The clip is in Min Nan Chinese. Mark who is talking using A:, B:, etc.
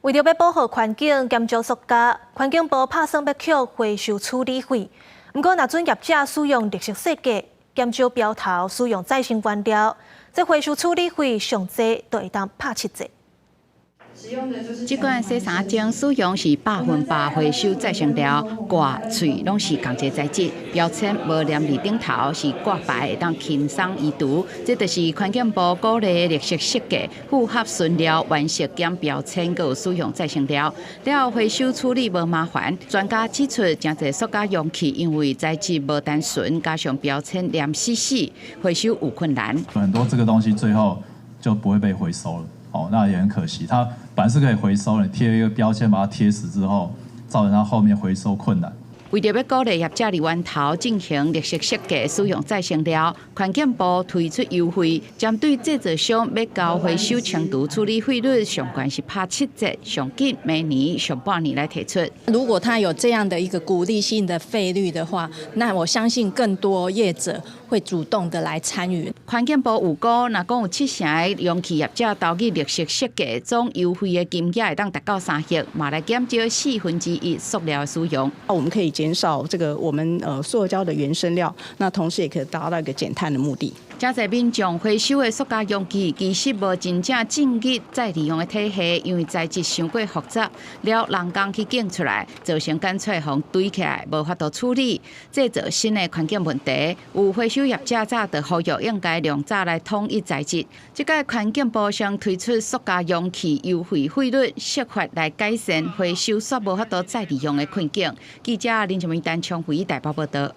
A: 為著欲保護環境，減少塑膠，環境部拍算欲扣回收處理費。毋過，若准業者使用綠色設計，減少標頭，使用再生原料，這回收處理費上濟都會當拍七折。
B: 這款洗衫精使用是100%回收再生料，蓋、喙攏是仝一个材質，標籤無黏佇頂頭，是掛牌會當輕鬆移除。這就是環境部鼓勵綠色設計，符合純料原色減標籤，閣有使用再生料，了後回收處理無麻煩。專家指出，誠濟塑膠容器因為材質無單純，加上標籤黏死死，回收有困難。
C: 很多這個東西最後就不會被回收了。哦，那也很可惜。它本來是可以回收的，貼一個標籤把它貼死之後，造成它後面回收困難。
B: 為著欲鼓勵業者佇源頭進行綠色設計，使用再生料，環境部推出優惠，針對製造商欲交回收清除處理費率上懸是拍七折，上緊明年上半年來提出。
D: 如果他有這樣的一個鼓勵性的費率的話，那我相信更多業者會主動的來參與。
B: 環境部預估，若講有七成的容器業者投入綠色設計，總優惠的金額會當達到3億，嘛來減少1/4塑料的使用。
E: 我們可以減少這個我們塑膠的原生料，那同時也可以達到一個減碳的目的。
B: 誠濟民眾回收的塑膠容器，其實無真正進入再利用的體系，因為材質傷過複雜，了人工去揀出來，造成乾脆予堆起來，無法度處理，製造新的環境問題。有回收業者早就呼籲應該量早來統一材質。這屆環境部先推出塑膠容器優惠費率，設法來改善回收煞無法度再利用的困境。記者林靜梅、陳昌輝台北報道。